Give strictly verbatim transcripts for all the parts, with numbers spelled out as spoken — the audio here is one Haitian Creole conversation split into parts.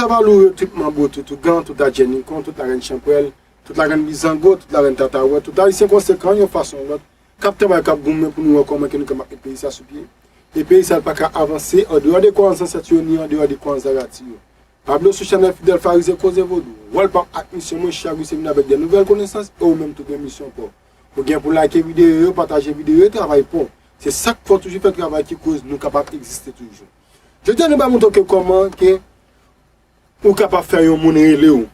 Valoure, tout manbo, tout ougan, tout adjènikon, tout larèn chanpwèl, tout larèn bizango, tout larèn tatawèt, tout ayisyen konsekan yon fason ou lòt, k ap travay, k ap goumen pou nou wè kòman ke nou kapab met peyi sa sou pye. E peyi sa pa ka avanse andeyò de kwayans zansèt yo ni andeyò de kwayans zarati yo. Pa bliye sou chanèl Fidèl Farizyen Koze Vodou. Wòl pa m ak misyon mwen chak jou se vin avèk de nouvèl konesans e ou menm tou gen misyon pa w. Ou gen pou like videyo yo, pataje videyo yo, travay pa w. Se sa k fè w toujou fè travay ki koz nou kapab egziste toujou. Jodi a nou va montre w ke kòman ke ou kapab fè yon moun rele w.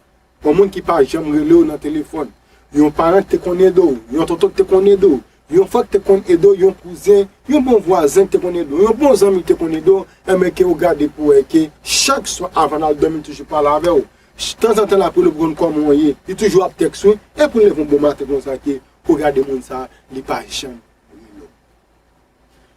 Yon moun ki pa janm rele w nan telefòn. Yon paran ki te konn ede w, yon tonton ki te konn ede w, yon frè ki te konn ede w, yon kouzen, yon bon vwazen ki te konn ede w, yon bon zanmi ki te konn ede w, enben ke ou gade pou wè ke chak swa avan l al dòmi li toujou pale avè w. Tanzantan l ap rele w pou konn kòman w ye. Li toujou ap tèks ou, epi w leve yon bon maten konsa ke ou gade moun sa, li pa janm rele w.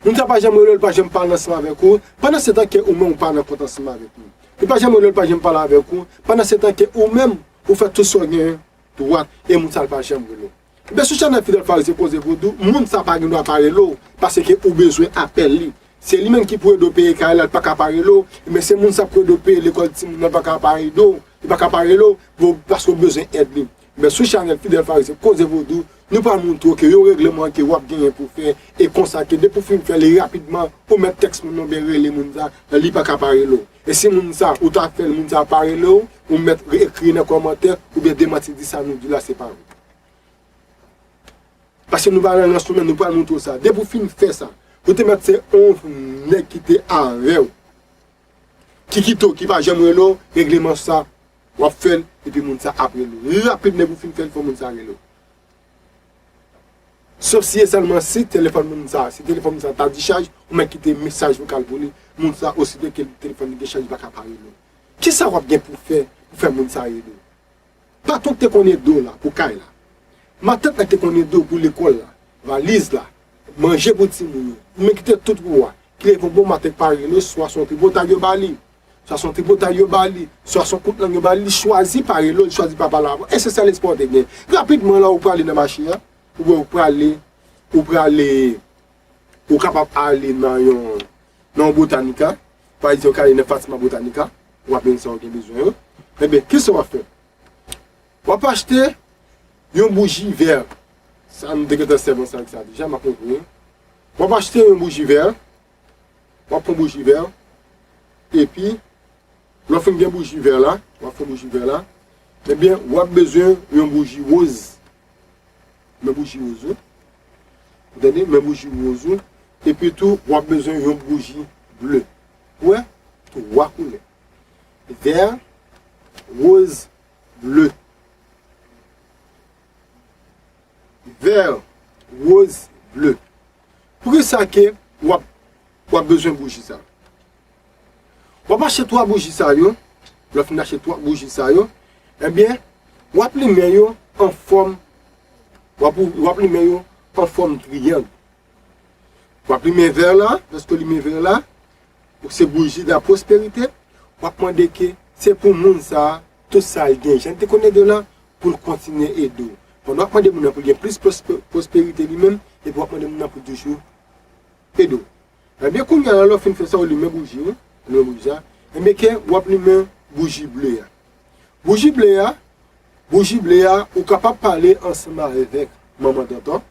Moun sa pa janm rele w, li pa janm pale ansanm avèk ou, pandan se tan ke ou menm ou pa nan kont ansanm avèk li. Li pa janm rele w, li pa janm pale avèk ou, pandan se tan ke ou menm ou fè tout sa w gen dwat e moun sa l pa janm rele w. Ebyen, sou chanèl Fidèl Farizyen Koze Vodou, moun sa pa gen dwa pa rele w, paske ou bezwen apèl li. Se li menm ki pou ede w peye kay la, li pa ka pa rele w, ebyen, se moun sa pou ede w peye lekòl timoun nan, li pa ka pa ede w, li pa ka pa rele w, pou, paske w bezwen èd li. Ebyen, sou chanèl Fidèl Farizyen Koze Vodou, nou pral montre w ke yon regleman ke w ap genyen pou fè, e konsa ke depi w fin fè li rapidman, ou mèt tèks moun nan oubyen rele moun sa, li pa ka pa rele w. E si moun sa, ou ta fè l, moun sa pa rele w, ou mèt ekri nan kòmantè, oubyen demanti di sa nou di la se pa vre. Paske nou pa nan rans nou menm, nou pral montre w sa. Depi w fin fè sa, ou te mèt se yon nèg ki te avè w, ki kite w, ki pa janm rele w, regleman sa, w ap fè l, epi moun sa ap rele w. Rapid, depi w fin fè l, fò moun sa rele w. Sof si e sèlman si telefòn moun sa, si telefòn moun sa ta dichaj, ou mèt kite mesaj vokal pou li, moun sa, osito ke telefòn li dichaj, li pa ka pa rele w. Kisa w ap gen pou fè, pou fè moun sa rele w? Patwon ki te konn ede w la pou kay la. Matant la ki te konn ede w pou lekòl la, valiz la, manje pou timoun yo. Ou men kite tout pou ou a. Ki leve yon bon maten pa rele w, swa se yon tripotay yo ba li. Swa se yon tripotay yo ba li. Swa se yon kout lang yo ba li. Li chwazi pa rele w, li chwazi pa pale avè w. E se sèl espwa w te gen. Rapidman la, ou prale nan mache a. Oubyen ou prale, ou prale, ou kapab ale nan yon, nan yon Botanica. Pa egzanp, ou ka ale nan Fatima Botanica. W ap jwenn sa w gen bezwen yo. Ebyen, kisa w ap fè? W ap achte yon bouji vè. Sa nou te gentan sèvi ansanm avèk sa deja, m ap montre w. W ap achte yon bouji vè. W ap pran bouji vè. Epi, lè w fin gen bouji vè la, w ap fè bouji vè la. Ebyen, w ap bezwen yon bouji woz. Men bouji woz ou. Ou tande? Men bouji woz ou. Epi tou, w ap bezwen yon bouji ble. Ou wè? Twa koulè. Vè, woz, ble. Vè, woz, ble. Poukisa ke w ap, w ap bezwen bouji sa? W ap achte twa bouji sa yo. Lè w fin achte twa bouji sa yo, ebyen, w ap limen yo an fòm, w ap, w ap limen yo an fòm triyang. W ap limen vè la, lèske w limen vè la, ou se bouji de la pwosperite, w ap mande ke se pou moun sa a, tout sa l gen, jan l te konn ede w la, pou l kontinye ede w. Pandan w ap mande moun nan pou l gen plis pwospe-, pwosperite li menm, epi w ap mande moun nan pou l toujou ede w. Ebyen, kounye a la, lè w fin fè sa, ou limen bouji ou, limen bouji a, ebyen, ke w ap limen bouji ble a. Bouji ble a, bouji ble a, ou kapab pale ansanm avèk manman Danton,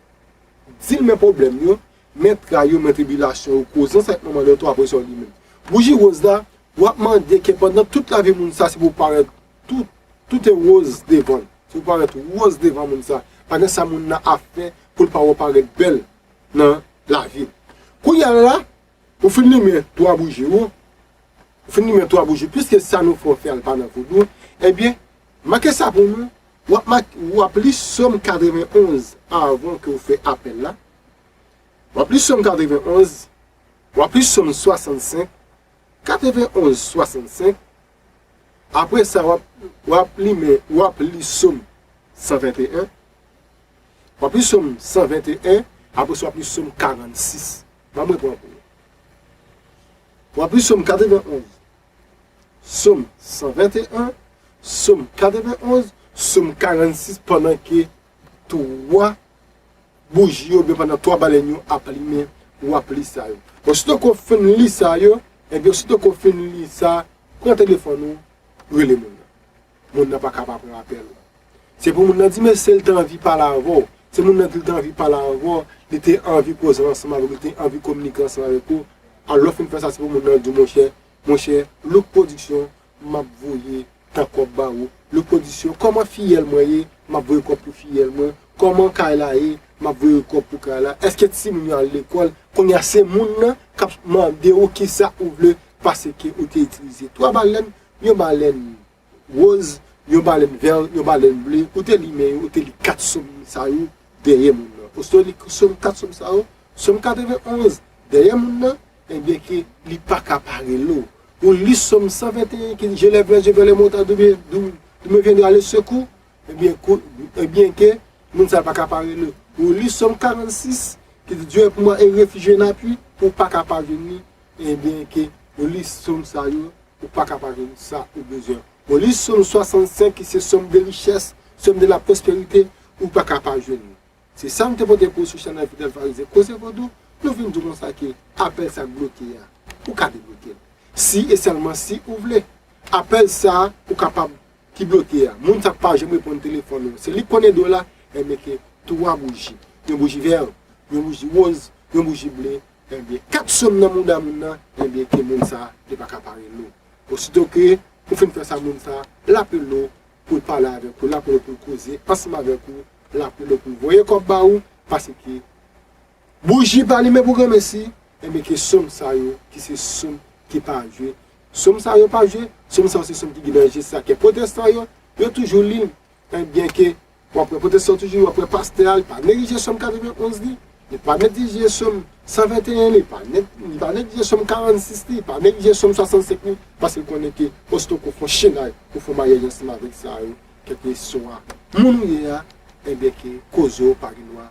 di l men pwoblèm yo, men tray yo, men tribilasyon yo, koze ansanm avèk manman Danton, apre sa, ou limen. Bouji woz la, w ap mande ke pandan tout lavi moun sa, se pou parèt tout, tout e woz devan l. Se pou parèt woz devan moun sa. Pa gen sa moun nan ap fè pou l pa wè w parèt bèl nan lavi l. Kounye a la, ou fin limen twa bouji ou, ou fin limen twa bouji, piske sa nou fè w fè a l pa nan vodou, ebyen, make sa pou nou, w ap mak-, w ap li Sòm katrevenn onz avan ke w fè apèl la. W ap li Sòm katrevenn onz, w ap li Sòm swasannsenk, katrevenn onz swasannsenk. Apre sa, w ap, w ap li, men, w ap li Sòm san venteyen. W ap li Sòm san venteyen, apre sa, w ap li Sòm karannsis. Ban mwen pran pou ou. W ap li Sòm katrevenn onz, Sòm san venteyen, Sòm katrevenn onz, Sòm karannsis, pandan ke twa bouji yo, oubyen pandan twa balèn yo ap limen, w ap li sa yo. Bon, sitoko w fin li sa yo, ebyen, sitoko w fin li sa, pran telefòn ou, rele moun nan. Moun nan pa ka pa pran apèl ou. Se pou moun nan di, mesye, l te anvi pale avè w. Se moun nan di l te anvi pale avè w, li te anvi koze ansanm avè w, li te anvi kominike ansanm avèk ou. Alò, fin fè sa, se pou moun nan di w, monchè, monchè, Look Production, m ap voye tan kòb ba ou. Look Production, kòman fiyèl mwen ye? M ap voye kòb pou fiyèl mwen. Kòman kay la ye? M ap voye kòb pou kay la. Èske timoun yo al lekòl? Kounye a, se moun nan k ap mande w kisa ou vle, paske ou te itilize twa balèn, yon balèn woz, yon balèn vè, yon balèn ble, ou te li men yo, ou te li kat sòm sa yo dèyè moun nan. Osito li sòm kat sòm sa yo, sòm katrevenn onz dèyè moun nan, ebyen ke li pa ka pa rele w. Ou li sòm san venteyen ki di, je lève les yeux vers les montagnes, d'où me, d'où, d'où me viendra le secours, ebyen, kou, ebyen ke moun sa pa ka pa rele w. Ou li sòm karannsis ki di, Dieu est pour moi un refuge et un appui, ou pa ka pa jwenn li, ebyen ke ou li sòm sa yo, ou pa ka pa jwenn sa ou bezwen. Ou li sòm swasannsenk ki se sòm de richès, sòm de la pwosperite, ou pa ka pa jwenn li. Se sa m te pote pou ou sou chanèl Fidèl Farizyen Koze Vodou. Nou vin di w konsa ke apèl sa k bloke a, ou ka debloke l. Si e sèlman si ou vle. Apèl sa ou kapab ki bloke a, moun sa k pa janm reponn telefòn ou, se li k konnen do la, enben ke twa bouji, yon bouji vè, yon bouji woz, yon bouji ble, enben kat sòm nan mouda moun nan, enben ke moun sa li pa ka pa rele w. Osito ke ou fin fè sa, moun sa l ap rele w pou l pale avèk ou, l ap rele w pou l koze ansanm avèk ou, l ap rele w pou l voye kòb ba ou, paske bouji pa limen pou granmesi, enben ke sòm sa yo ki se sòm ki pa jwe. Sòm sa yo pa jwe, sòm sa yo se sòm ki gen danje sa ke pwotestan yo, yo toujou li l, enben ke w ap wè pwotestan toujou, w ap wè pastè a, li pa neglije sòm katrevenn onz li, li pa neglije sòm san venteyen li, li pa neg-, li pa neglije sòm karannsis li, li pa neglije sòm swasannsenk li, paske l konnen ke osito ke w fè yon chenay, ke w fè yon maryaj ansanm avèk sa yo, kèlkeswa moun ou ye a, enben ke koze w pa gen dwa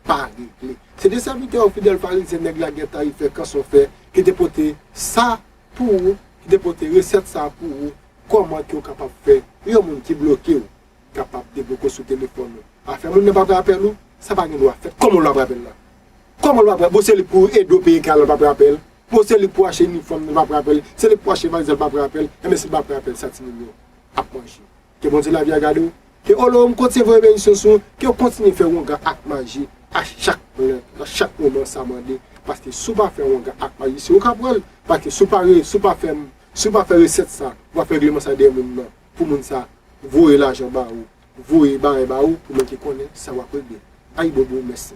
pa regle. Se de sèvitè w Fidèl Farizyen, nèg la gen tayifè kanson fè, ki te pote sa pou ou, ki te pote resèt sa pou ou, kòman ke w kapab fè yon moun ki bloke w kapab debloke w sou telefòn ou. Afè moun nan pa pran apèl ou, sa pa gen dwa fèt. Kòman l pa pran apèl la? Kòman l pa pran? Bon, se li pou ede w peye kay la, l pa pran apèl. Bon, se li pou achte inifòm, l pa pran apèl. Se li pou achte valiz la, l pa pran apèl. Enben, si l pa pran apèl, sa timoun yo ap manje. Ke Bondye lavi a gade w. Ke Olowom kontinye voye benisyon sou ou. Ke w kontinye fè wonga ak maji a chak lè, a chak moman sa mande. Paske si w pa fè wonga ak maji, se ou k ap pran l. Paske si w pa re-, si w pa fè, si w pa fè resèt sa, w pa fè regleman sa dèyè moun nan, pou moun sa voye lajan ba ou, voye bagay ba ou, pou moun ki konnen sa w ap regle. Ayibobo, mèsi.